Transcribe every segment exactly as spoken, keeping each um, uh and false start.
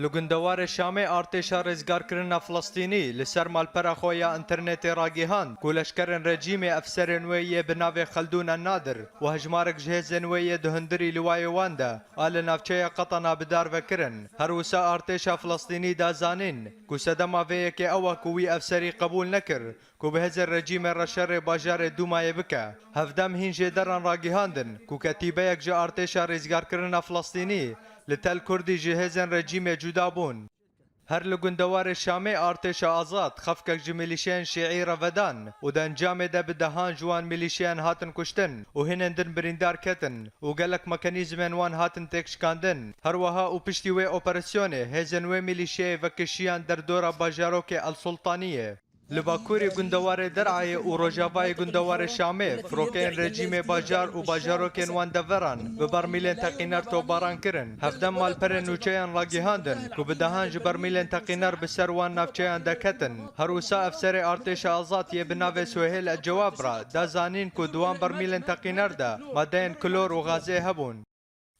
Li gundewarê Şamê artêşa rêzgarkirina Filistînî li ser malpera xwe ya înternetê ragihand ku leşkerên rejîmê efserên wê yê bi navê Xeldûn El Nadir û hejmarek ji hêzên wê yê di hundirî liwayê wan de a li navçeya Qetana bi dar ve kirin. Her wisa artêşa Filistînî da zanîn ku sedema vê yekê ew e ku wî efserî qebûl nekir ku bi hêzên rejîmê re şerê bajarê Dûmayê bike. Hevdem hîn jêderan ragihandin ku ketîbeyek ji artêşa rêzgarkirina Filistînî li Tel Kurdî ji hêzên rejîmê cuda bûn. Her li gundewarê Şamê artêşa Azad xefkek ji milîşeyên şîî re vedan û di encamê de bi dehan ji wan milîşeyan hatin kuştin û hinên din birîndar ketin û gelek mekanîzmên wan hatin têkşikandin. Her wiha û piştî wê operasyonê hêzên wê milîşeyê vekişiyan derdora bajarokê El Sultaniyê. Li bakurê gundewarê Derayê û rojavayê gundewarê Şamê, firokeyên rejîmê bajar û bajarokên wan deveran bi bermîlên teqîner topbaran kirin. Hevdem malperên nûçeyan ragihandin ku bi dehan ji bermîlên teqîner bi ser wan navçeyan de ketin. Her wisa efserê artêşa Azad yê bi navê Suhêl El Cewab re da zanîn ku di wan bermîlên teqîner de madeyên klor û gazê hebûn.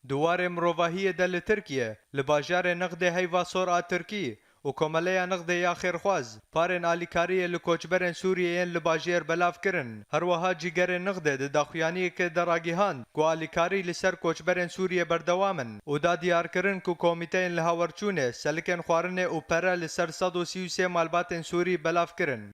Di warê mirovahiyê de li Tirkiye, li bajarê Nexdê Heyva Sor a Tirkî û Komeleya Nexdê ya Xêrxwaz, parên alîkariyê li koçberên Sûriyê yên li bajêr belav kirin. Her wiha Cîgerê Nexdê di daxuyaniyekê de ragihand ku alîkarî li ser koçberên Sûriyê berdewam in û da diyarkirin ku komîteyên li hawerçûnê, selikên xwarinê û pere li ser sed û sî û sê malbatên Sûrî belav kirin.